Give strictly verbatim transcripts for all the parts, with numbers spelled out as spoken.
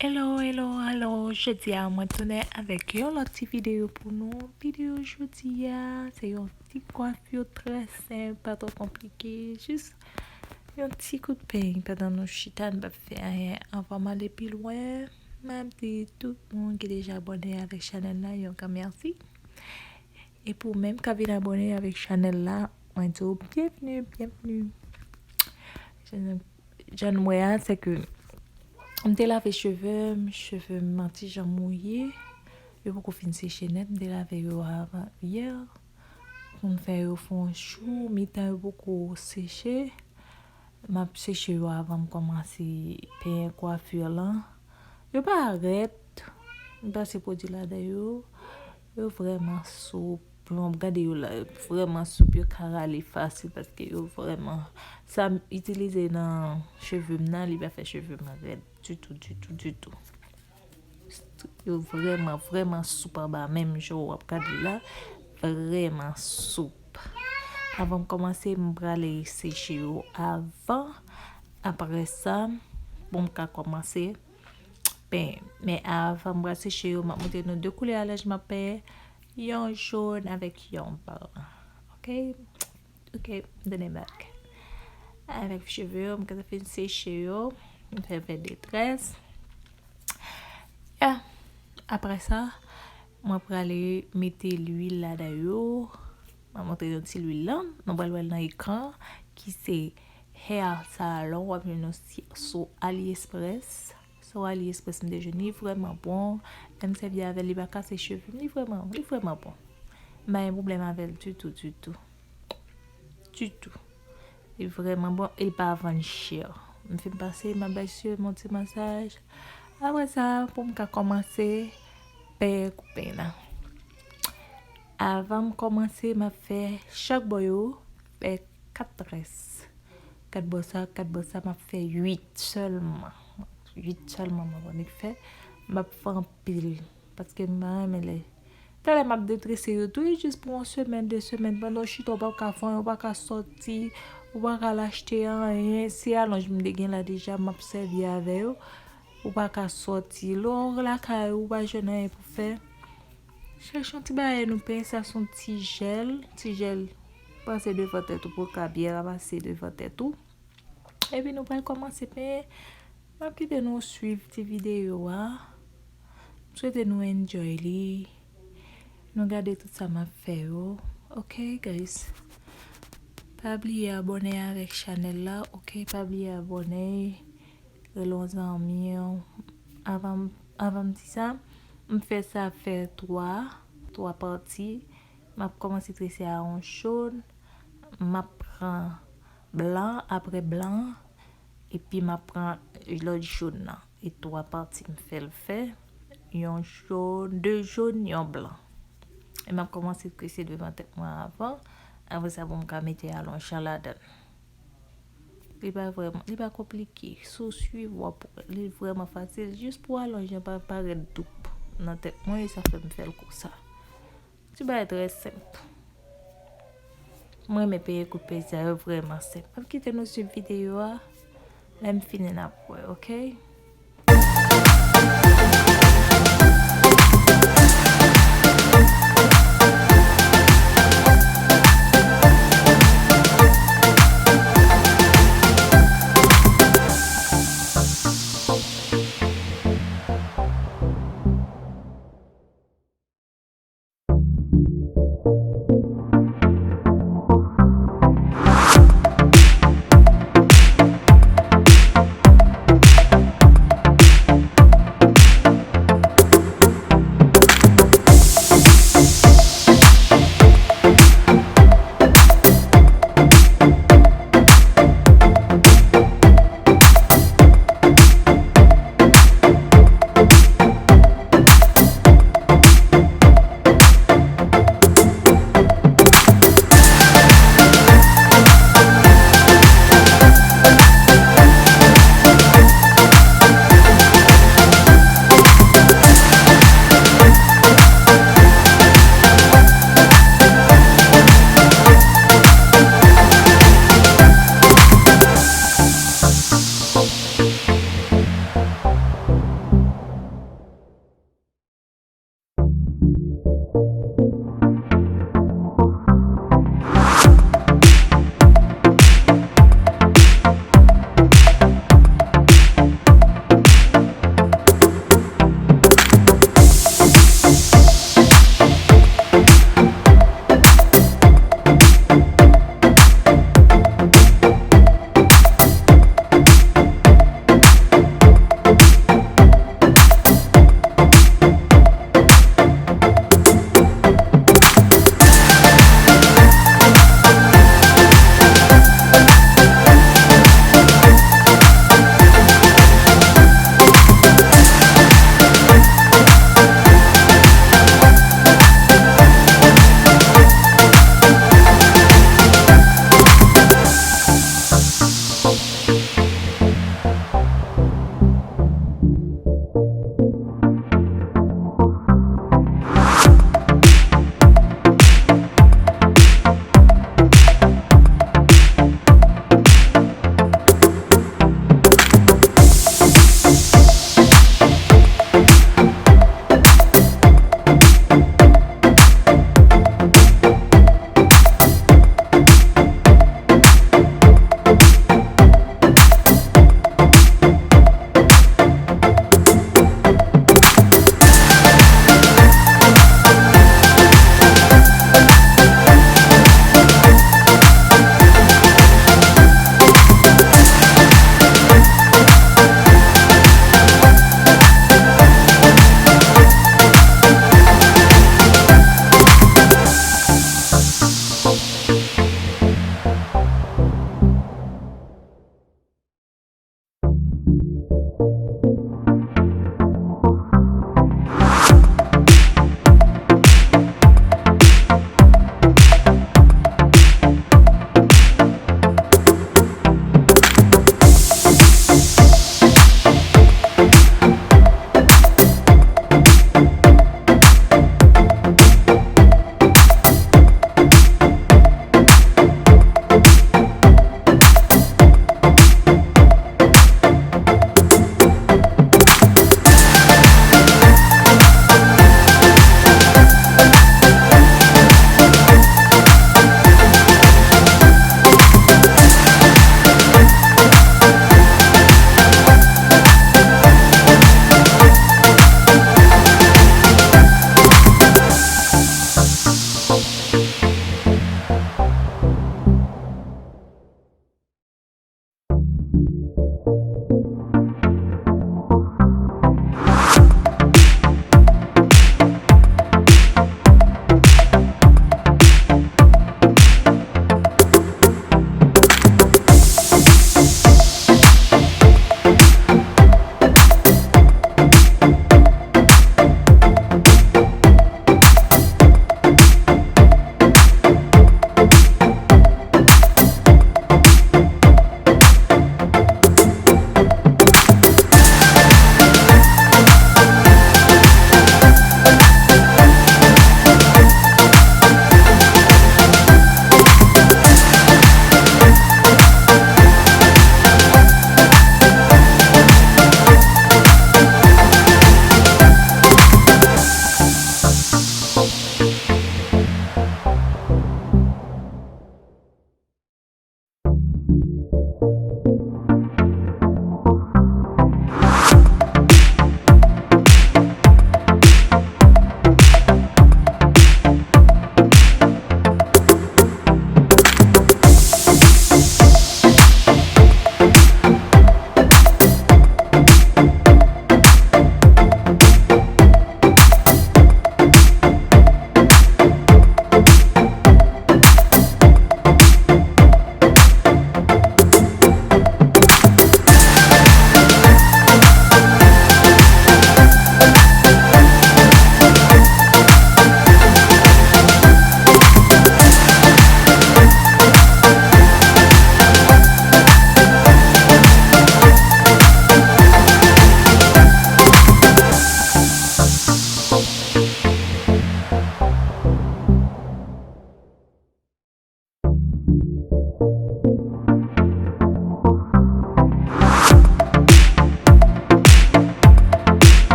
Hello, hello, hello. Jodi a, mwen tounen avèk yon lòt ti videyo pou nou. Videyo jodi a, se yon ti kwafi trè senp, pa twò konplike. Jis yon ti kout peny pandan nou chita, nou p ap fè anyen. Anvan m ale pi lwen, m ap di tout moun ki deja abòne avèk chanèl la, yon gran mèsi. E pou ou menm k ap vin abòne avèk chanèl la, mwen di w byenvni, byenvni. Jan, jan n wè a, se ke m te lave cheve m, cheve m an ti jan mouye. Yo poko fin seche nèt, m te lave yo avan yè. Pou m fè yo fè yon jou, mitan yo poko seche. M ap seche yo avan m kòmanse penyen kwafi lan. Yo pa rèd. M pase pwodui ladan yo. Yo vrèman soup. Lè w ap gade yo la, yo vrèman soup. Yo ka rale fasil paske yo vrèman. Sa m itilize nan cheve m nan, li pa fè cheve m rèd ditou, ditou, ditou. Yo vrèman, vrèman soup anba men m, jan w ap gade la. Vrèman soup. Avan m kòmanse, m prale seche yo avan. Apre sa, pou m ka kòmanse penyen. Men avan m pral seche yo, m ap montre nou de koulè a, lè m ap penyen. Yon jòn avèk yon blan. Oke? Oke, m tounen bak. Avèk cheve yo, m gentan fin seche yo. M fè vè detrès. Ya. Apre sa, mwen prale mete lwil ladan yo. Mwen montre nou ti lwil lan. Nou pral wè l nan ekran, ki se Hair Salon. W ap jwenn nou si, sou AliExpress. Sou AliExpress m te jwenn li, vrèman bon. Lè m sèvi avè l, li pa kase cheve m. Li vrèman, li vrèman bon. M pa gen pwoblèm avè l ditou, ditou. Ditou. Li vrèman bon e l pa vann chè. M fin pase, m ap bay cheve m yon ti masaj. Apre sa, pou m ka kòmanse penyen koupe la. Avan m kòmanse, m ap fè chak bò yo, fè kat très. Kat bò sa, kat bò sa, m ap fè uit sèlman. Uit sèlman m ap annik fè. M ap fè anpil, paske m pa renmen lè. Talè m ap detrese yo tou, e jis pou yon semèn, de semèn, pandan w chita, w pa ka fè anyen, w pa ka sòti, w pa ka al achte anyen. Se alonj m te gen la deja, m ap sèvi avè yo. Ou pa ka sòti. Lè w lakay ou, ou pa jwenn anyen pou fè. Chèche yon ti bagay nou penyen, sa se yon ti jèl, ti jèl. Pase devan tèt ou pou w ka byen ramase devan tèt ou. Epi nou pral kòmanse penyen. M ap kite nou swiv ti videyo a. M swete nou enjoy li. Nou gade tout sa m ap fè yo. Oke, guys. Pa bliye abòne avèk chanèl la. Oke, pa bliye abòne. Rele yon zanmi w. Avan, avan m di sa, m fè sa fè twa, twa pati. M ap kòmanse trese a yon jòn. M ap pran blan, apre blan, epi m ap pran lòt jòn nan. E twa pati m fè l fè. Yon jòn, de jòn, yon blan. E m ap kòmanse trese devan tèt mwen avan. Apre sa, pou m ka mete alonj lan ladan l. Li pa vrèman, li pa konplike. Si w swiv, w ap wè. Li vrèman fasil. Jis pou alonj lan pa parèt doup nan tèt mwen, e sa fè m fè l konsa. Ti bagay trè senp. Mwen renmen penyen koupe sa, yo vrèman senp. M ap kite nou swiv videyo a. Lè m fini, n ap wè, oke?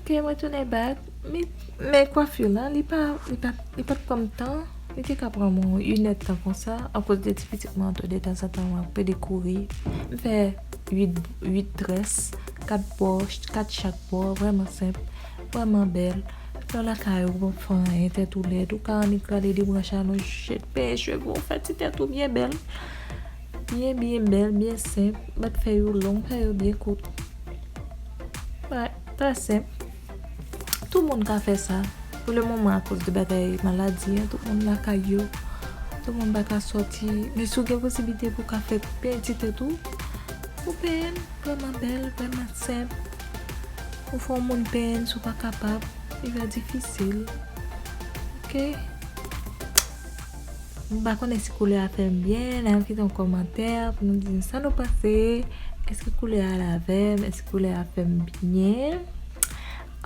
Ok, mwen tounen back. Men, men kwafi la, li pa, li pa, li pa t pran m tan. Li te ka pran mwen inèdtan konsa, akoz de ti pitit mwen an tou, de tanzantan mwen ap pede kouri. M fè uit, uit très, kat bò, kat chak bò, vrèman senp, vrèman bèl. Lè w lakay ou, ou p ap fè anyen, tèt ou lèd, ou ka annik rale de branch alonje, penyen cheve w, fè ti tèt ou byen bèl. Byen, byen bèl, byen senp. Bat fè yo long, fè yo byen kout. Wi, trè senp. Tout moun ka fè sa. Pou le moman, akoz de bagay maladi an, tout moun lakay yo. Tout moun pa ka sòti. Men si w gen posiblite pou w ka fè penyen ti tèt ou, ou penyen l vrèman bèl, vrèman senp. Ou fè yon moun penyen l si w pa kapab, li va difisil. Ok? M pa konnen si koulè a fè m byen. Ann kite yon kòmantè pou nou di m sa nou panse. Èske koulè a ale avè m? Èske koulè a fè m byen?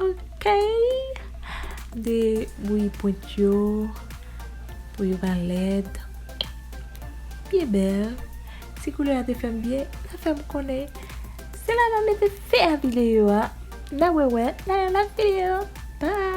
Ok. M te bouyi pwent yo pou yo pa lèd. Byen bèl. Si koulè a te fè m byen, n a fè m konnen. Se la m a mete fen a videyo a. N a wè wè nan yon lòt videyo. Bye!